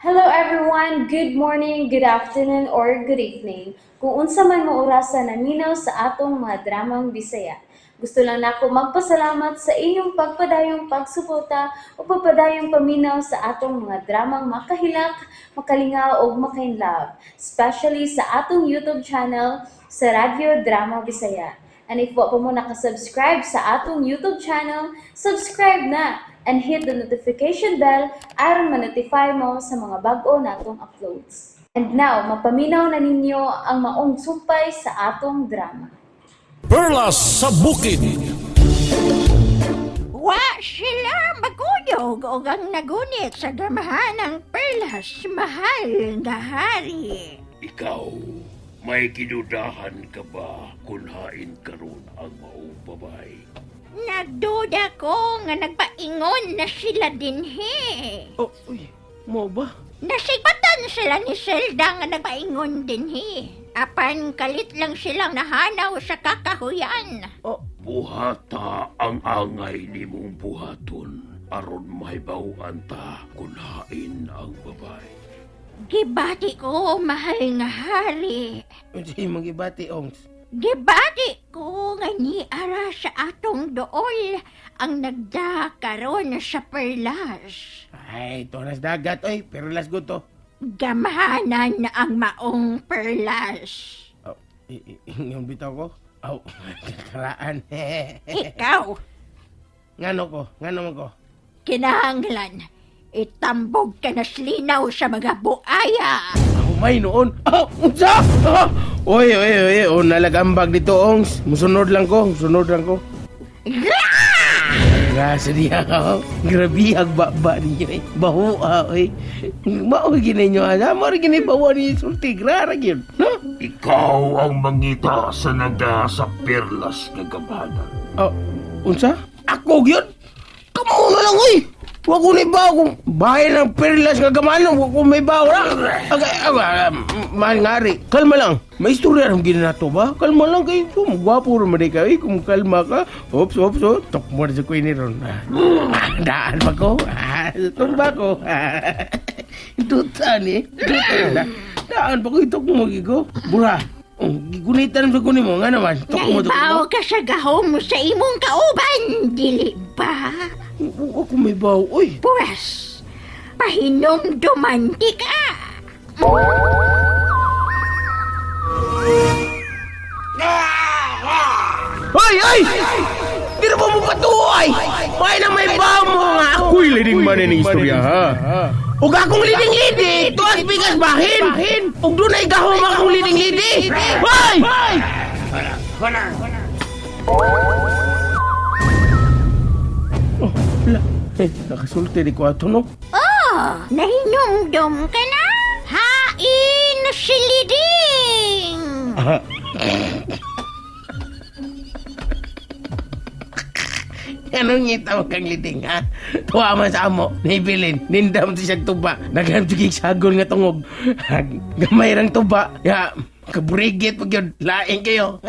Hello everyone! Good morning, good afternoon, or good evening. Kung unsa man mo orasa naminaw sa atong mga dramang Bisaya. Gusto lang nako magpasalamat sa inyong pagpadayong pagsuporta o pagpadayong paminaw sa atong mga dramang makahilak, makalingaw ug makainlove, especially sa atong YouTube channel sa Radyo Drama Bisaya. And if wa pa mo nakasubscribe sa atong YouTube channel, subscribe na and hit the notification bell aron ma-notify mo sa mga bag-o natong uploads. And now, mapaminaw na ninyo ang maong sumpay sa atong drama. Perlas sa Bukid. Wa sila maguyog og ang nagunit sa gamahanang perlas, mahal nga hari. Ikaw, may gidudahan ka ba kung hain karon ang maong babae? Nagduda ko nga nagpaingon na sila dinhi. Oh, uy, mo ba? Nasipatan sila ni Zelda nga nagpaingon dinhi. Apan kalit lang silang nahanaw sa kakahuyan. Oh, Buhata ang angay nimong buhaton aron mahibaw-an ta kung hain ang babae. Gibati ko, mahal nga hari. Hindi mong gibati, Ongs. Gibati ko nga niara sa atong dool ang nagda karon sa perlas. Ay, tunas dagat, oy. Perlas ko to. Gamahanan ang maong perlas. Oh, yung bitaw ko? Oh, kakaraan. Ikaw, Ngano ko? Ngano mo ko? kinahanglan, itambog ka na linaw sa mga buaya. Ako may noon. Oh, unsa? Ah! Oy, oy, oy, oh, nalagambag dito, Ongs. Musunod lang ko, musunod lang ko. Nga sa diya ka, oh. Grabe, agbaba ninyo eh. Baho, ah, oy. Mao gini nyo, ah. Mao gini bawa ni sulti, grara gyud. No? Ikaw ang mangita sa nagda sa perlas nga gamhanan. Oh, unsa? Ako gyud? Kamo na lang, oy! Wa ko ni bawo kung bahay ng perlas nga gamano, wa ko may bawo ra. Agay, agay, mahal nga ri. Kalma lang. May istorya ram gina nato ba? Kalma lang kay kung gwapo ra man di ka, eh. Kung kalma ka. Ops, ops, oh. Tok mo na sa kuy ni ron. Ah, daan pa ko. Ah, tumba ko. Duta ni. Duta na. Daan pa ko itok mo gigo. Bura. Oh, gigunitan sa kunin mo nga naman. Tok mo tok mo. Naibaw ka sa gahom sa imong kauban, dili ba? Wa ko may bawo, oy. Pwes, pahinumduman di ka. Hoy, ay! Di na ba mo patuoy? May na may bawo mo nga. Ako'y leading man ng istorya, ha? Ug akong leading lady, tuas bigas bahin. Ug dunay gahom akong leading lady. Hoy! Oh, wala. Eh, nakasulti di ko ato, no? Oh, nahinumdum ka na? Hain si Liding! Anong ngita mo kang liding, ha? Tuwa man sa amo, naibilin, nindam ti siyang tuba, naghanap ti sagol nga tungog. Gamay rang tuba, ya, kaburigit pag yun, laing kayo.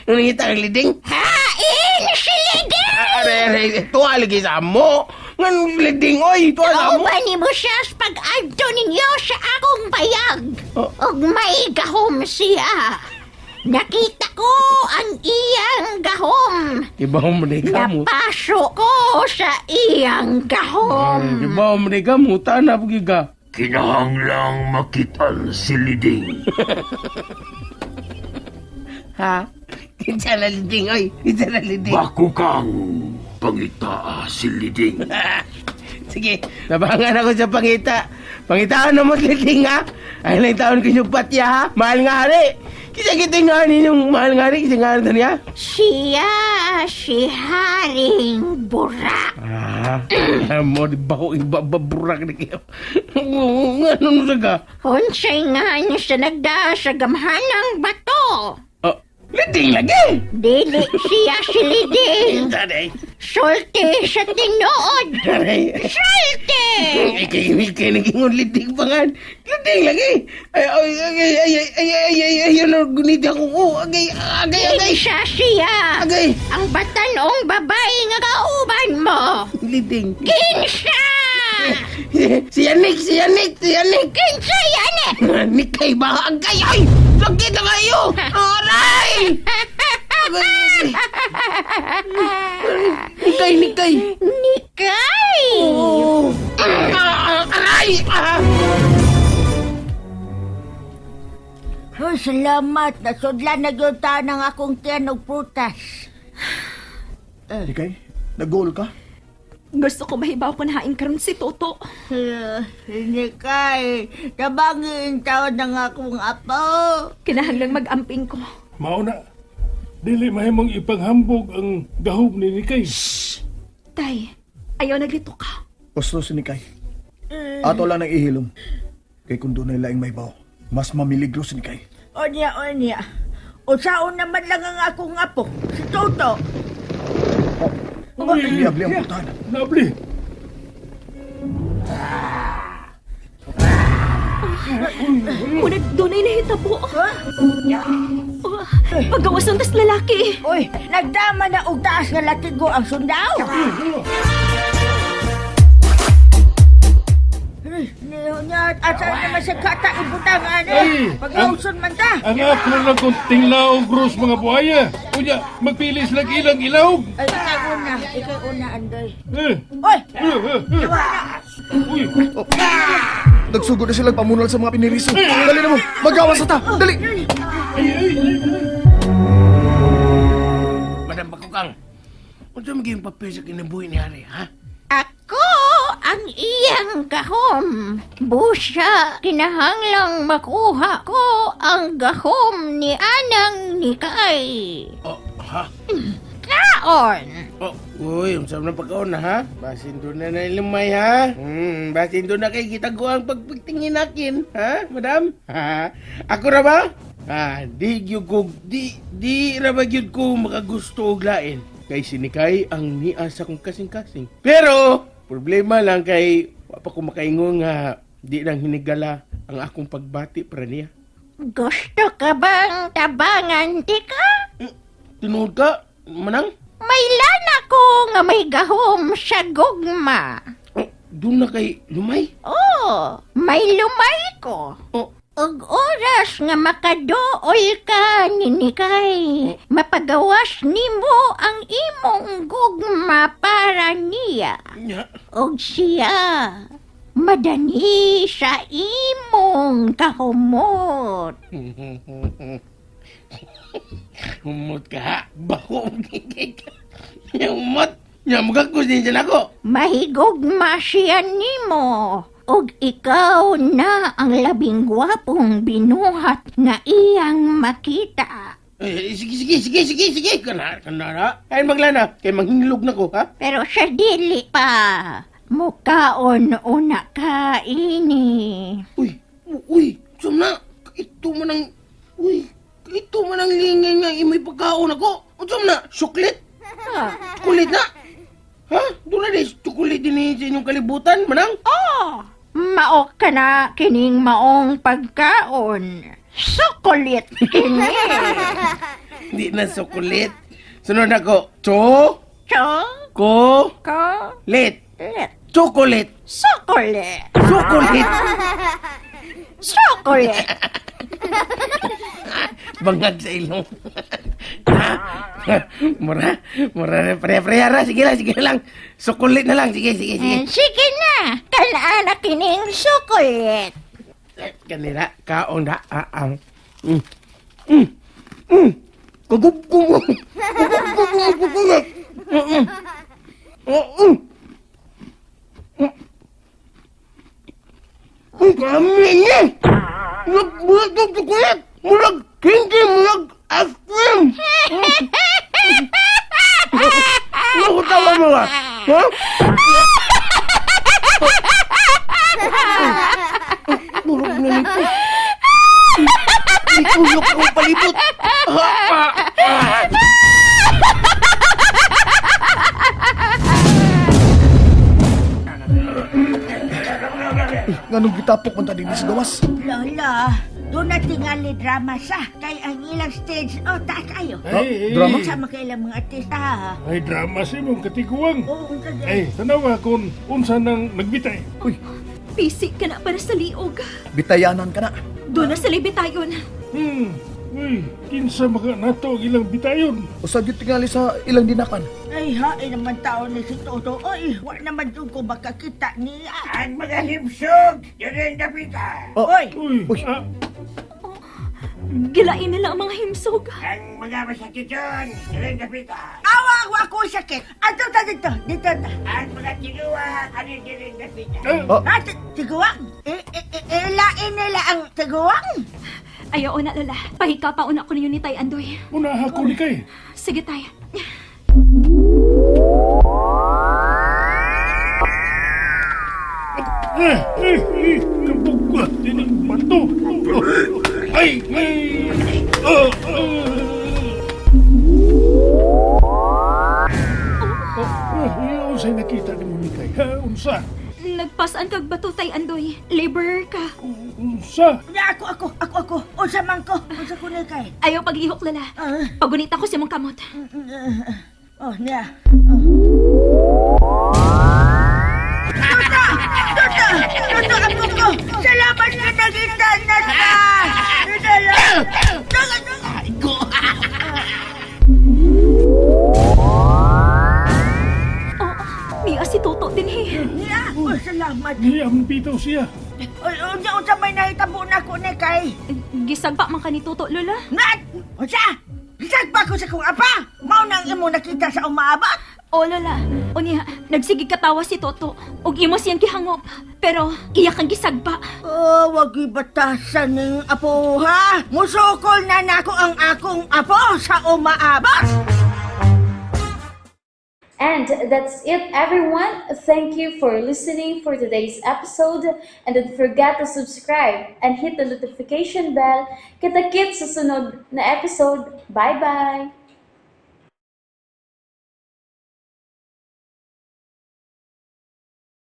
Anong ngita kang liding? Hain si Liding! Aray, aray, tuwa lagi sa amo. Ngan liding, oy, tuwa sa amo. Kauban ni mo siya sa pag-adto ninyo sa akong bayag. Oh. Ug may gahom siya. Nakita ko ang iyang gahom. Ibaw mo na ikaw mo. Napaso ko sa iyang gahom. Ibaw mo na ikaw mo, tanap giga. Kinahanglang makitan si Liding. Ha? Kinsa na liding, oy. Kinsa na liding. Bako kang pangitaa si Liding. Sige, tabangan ako sa pangita. Pangitaan na mo liding ha. Ay lang taon kinyo patya ha. Mahal nga hari. Kisa kita nga ninyong mahal nga hari. Kisa nga hari niya. Siya si Haring Burak. Ah, mo di ba ko ibababurak ni kayo. Nga nun sa ka? Unsay nga niya sa nagda sa gamhanang bato. Oh, liding lagi. Dili siya si Liding. Aray, Sulti sa tinuod. aray. Sulti! Ikay, naging liding pa nga. Liding lagi. Ay, ay, ay, ay, ay, ay, ay, ay, ay, yun, guniti ako. Oh, agay, agay, agay. Kinsa siya? Agay. Ang batanong babae nga kauban mo. Liding. Kinsa! Si Yannick, si Yannick, si Yannick. Kinsa yan eh? Nikay ba ang kay? Ay! Sakit na kayo! Aray! Nikay, Nikay. Nikay! Oh. Ah, aray! Ah! Oh, salamat. Nasudlan na gyud ta ng akong tiyan og prutas. Ikay, nag-goal ka? Gusto ko mahibaw ko nahain karon si Toto. Nikay, tabangin taon ng akong apo. Kinahanglang mag-amping ko. Mao na. Dili mahimong ipanghambog ang gahom ni Nikay. Tay, ayaw naglito ka. Gusto si Nikay. Ato lang ang ihilom. Kay kung doon ay laing may baw, mas mamiligro si Nikay. Onya, onya. Usaon naman lang ang akong apo, si Toto. Uy, Liabli ang putahan. Nabli. Muna doon ay nahitabo. Oh, paggawas ng tas lalaki. Uy, nagdama na og taas nga latigo ang sundao. Niya, asa naman sa kata ibutang ani. Ay, Pagkauson man ta. Ang ako lang kung tinglaog gros mga buhaya. Unya, magpili sila ilang ilawg. Ay, ikaw una, ikaw una, Andoy. Eh, Uy, eh, eh, eh. Uy, Nagsugod na sila pamunol sa mga piniriso. Dali na mo, magawas na ta! Dali! ay, ay, ay, ay. Madam Bakukang, unsa magiging papel sa kinabuhi ni Hari, ha? Ako ang iyang gahom. Busa, kinahanglang makuha ko ang gahom ni Anang Nikay. Oh, ha? Kaon! Oh, uy, unsa man pagkaon na, ha? Basin doon na na limay, ha? Basin doon na kay gitago ang pagpigtingin akin, ha, madam? Ha? Ako ra ba? Ah, di gyud ko di ra ba gyud ko makagusto og lain. Kay sinikay ang niya sa kong kasing-kasing. Pero problema lang kay wa pa ko makaingon nga di nang hinigala ang akong pagbati para niya. Gusto ka bang tabangan, tika? Tinuod ka, manang? May lana ko nga may gahom sa gugma. Oh, doon na kay lumay. Oh, may lumay ko. Oh, Og oras nga makadool ka ni Nikay, mapagawas nimo ang imong gugma para niya. nya. Og siya, madani sa imong kahumot. Humot ka, ha? Bako gigig ka. Nya humot. Nya magagos din siya nako. Mahigugma siya nimo. Og ikaw na ang labing gwapong binuhat nga iyang makita. Eh, sige, sige, sige, sige, sige. Kana, kana na. Ay, maglana. Kay manghinglog na ko, ha? Pero sa dili pa, mukaon una ka ini. Uy, uy, sum na. Ito man ang, uy, ito man ang lingin nga imoy pagkaon ako. Sum na, suklit. Chocolate na. Ha? Doon na din, chocolate din eh sa inyong kalibutan, manang. Oh, mao ka na kining maong pagkaon. Sukulit kini. Hindi na sukulit. Sunod ako, cho, Cho, ko, ko, lit. lit. Chocolate. Sukulit. Chocolate. Sukulit. Bangag sa ilong. Mura, mura, pare-pare ra. Sige lang, sige lang. Sukulit na lang. Sige, sige, sige. Eh, sige na, kanaan na kining sukulit. Kanila, kaon na, aang. Mm. Mm. Mm. Kagub-gub. Kagub-gub. Mm. Mm. Mm. Ang kami niya! Murag, murag ng chocolate! Murag candy! Murag ice cream! Ano tawa mo ka? Ha? Murag na nito. Itulok ko palibot. Nganong gitapok man ta din sa gawas? Lola, Doon na tingali drama sa. Kay ang ilang stage, oh, taas kayo. Ay, drama? Sa makailang mga artista, ha? Ay, drama si mong katiguang. Oo, unsa di- Ay, tanawa kung unsa nang nagbitay. Uy, Pisi ka na para sa liog. bitayanan ka na. Doon na sa bitayon. Uy, kinsa maka nato ang ilang bitayon. Usa gyud tingali sa ilang dinakan. Ay, hain naman tao ni si Toto. Oy, wa naman doon ko makakita niya. Ang mga himsog, yun ang dapita. Oh. Oy, Uy, Uy. ah, Gilain nila ang mga himsog. Ang mga masakiton, yun ang dapita. Awa, awa ko sakit. Ato ta dito, dito ta. Ang mga tinuwa, ano yun ang dapita. ah, Oh. Ah, tiguang. Ilain nila ang tiguang. Ayaw na, Lola. Pahika pa una ko ninyo ni Tay Andoy. unaha ko ni kay. Sige, Tay. Eh, eh, eh, kabog ko. Dining bato. Ay, ay. Ah, ah. Ah, ah, unsay nakita ni mo ni kay? Ha, unsa? Nagpasaan kag bato, Tay Andoy. Laborer ka. Unsa? Ya, ako, ako, ako, ako. Unsa man ko, unsa ko ni kay. Ayaw paglihok, Lola. Ah. Pagunita ko sa mong kamot. Oh, niya. Oh. Toto! Toto! Toto, apo ko! Salamat nga nakita na ta! Salamat! Toto! Oh, niya si Toto din eh. Niya! Oh, salamat! Niya ang bitaw siya. Oy, unsa unsa may nahitabo na ko ni kay? Gisagpa man ka ni Toto, Lola. Nat! Unsa? Gisagpa ko sa kong apa! Mao nang imo nakita sa umaabot! O, Lola. O niya, nagsige katawa si Toto. Og imo siyang gihangop. Pero, iyak ang gisagpa. Oh, wag ibatasan ning apo ha! Musukol na nako ang akong apo sa umaabot! And that's it, everyone. Thank you for listening for today's episode. And don't forget to subscribe and hit the notification bell. Kita-kits sa sunod na episode. Bye-bye!